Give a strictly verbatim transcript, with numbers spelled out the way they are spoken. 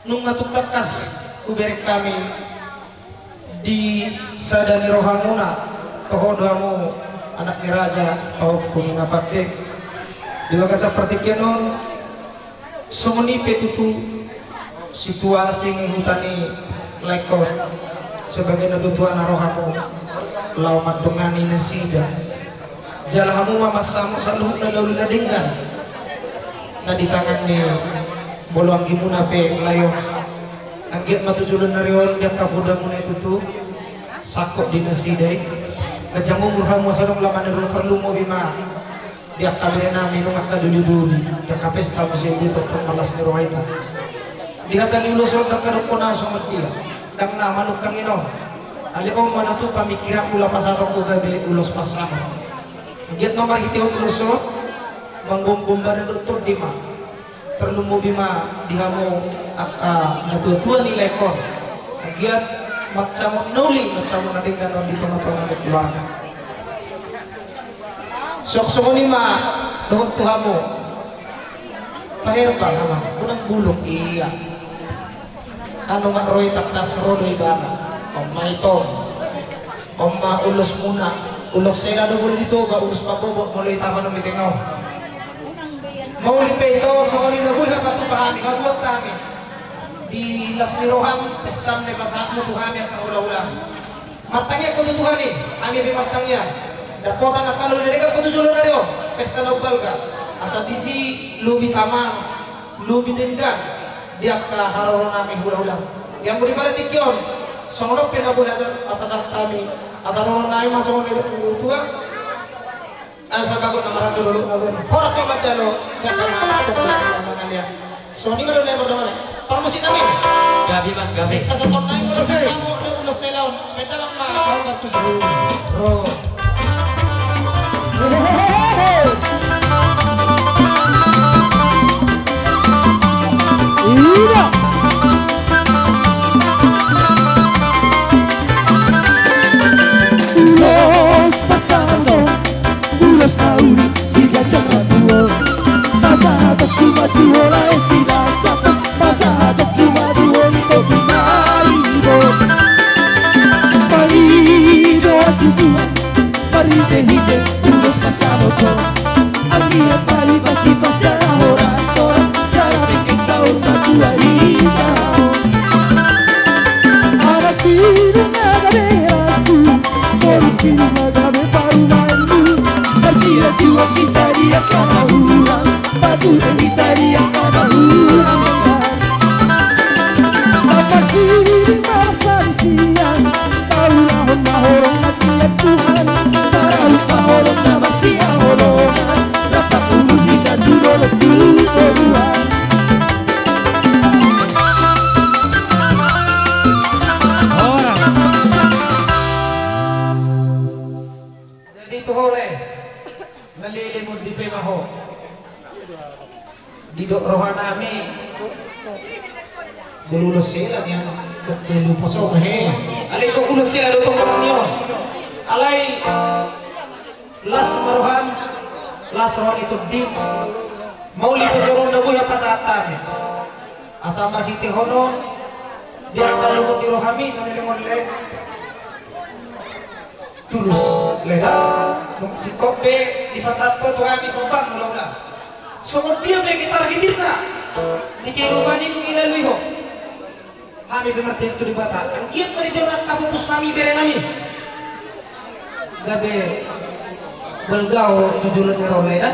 Nunga tung tangkas hubereng hami di sada ni rohamuna, toho do hamu anak ni raja, pahompu ni na pande. Di bagasan partingkian on, songon i pe tutu situasi ni huta ni Laengkon, sebagai natuatuana rohamu laho mandongani nasida. Jala hamu ma mansamot saluhutna na uli na denggan na di tangan ni molo anggimuna pe lae on. Anggiat ma tu joloan ni ari on di angka podamuna i tutu sangkot di nasida i. Ganjang umur hamu asa dong lamana ni roha, tarlumobi ma di angka berenami nunga angka doli-doli di angka pesta muse i, di tongtong na las ni roha i. Di hata ni ulos on ndang adong hona songon dia, ndang na manungkang i on. Alai on ma na tu pamingkiranku laho pasahatonku gabe ulos pansamot. Anggiat ma marhite on ulos on manggomgom badan dohot tondi ma. Tarlumobi ma di hamu angka natuatua ni Laengkon. Anggiat mansamot na uli, mansamot na denggan on di tongatonga ni keluarga. Suang songon i ma dohot tu hamu. Paherbang ma, unang bulung ia. Anu ma ro i, tangkas ro do ibana. On ma i tong. On ma ulosmuna. Ulos sela do boi di Toba, ulos pambobot molo i tahanon di tenga on. Mauli pe ito, songon i na boi hapatupa hami, habuat hami di las ni roham, pesta na pasahatmu tu hami angka hulahula. Martangiang ho tu Tuhan i, hami pe martangiang. Dapotan angka na uli na denggan ho tu joloan ni ari on, pesta na umbalga. Asa disi lobi tama, lobi denggan di angka haroro nami hulahula. Di anggo di pada tingki on, songon on pe na boi asa pasahat hami, asa haroro nami ma songon na didok ni natuatua. Asa bagot na marhato dolok na baen. Horas ma manjalo, jala na tongtong na mangalean. Songon i ma do na mardongan. Parmusik nami. Gabe ma, gabe. Pasahaton nai molo selaon, molo selaon. Pedang ma, ro. Ida. Ulos pasahaton, ulos na uli siganjang na tuo. Pasahatonku ma tu ho lae, silas sahat, pasahatonku ma tu ho, ito binari do. Paido atu Tuhan, marhitehite ulos pasahaton. Anggiat ma i masipat jala horas, horas jala bengkeng saur matua hita. Anak sinuan na gabe ratu, boru sinuan na gabe parumaenmu. Marsiranjuan hita di angka na hurang, patudu hita di angka na hurang. Apa sini masa siang, paulahon ma holong na sian Tuhan, paulahon ma holong na marsiaholongan, rap paulahon hita tu dolok tu toruan. Jadi tu ho lae, na leleng on di pe ma ho. Didok rohanami. Molo ulos sela nian, dok tolu poso he. Alai kok ulos sela do tong orang nion. Alai las ma roham, las roha ni tondim. Mauli pe songon na boi pasahat hami. Asa marhitehon on, biar tarlumobi rohami songon i, leleng on lae. Tulus, lae da. Nunga singkop be dipasahat ho tu hami sombang mula-mula. Songon dia be gitar gitirna di kehidupan i dung dilalui ho. Hami pe martangiang tu Debata, anggiat ma ditiur angka pupus nami, bere nami. Gabe balga ho tu joloan ni ari on, lae da.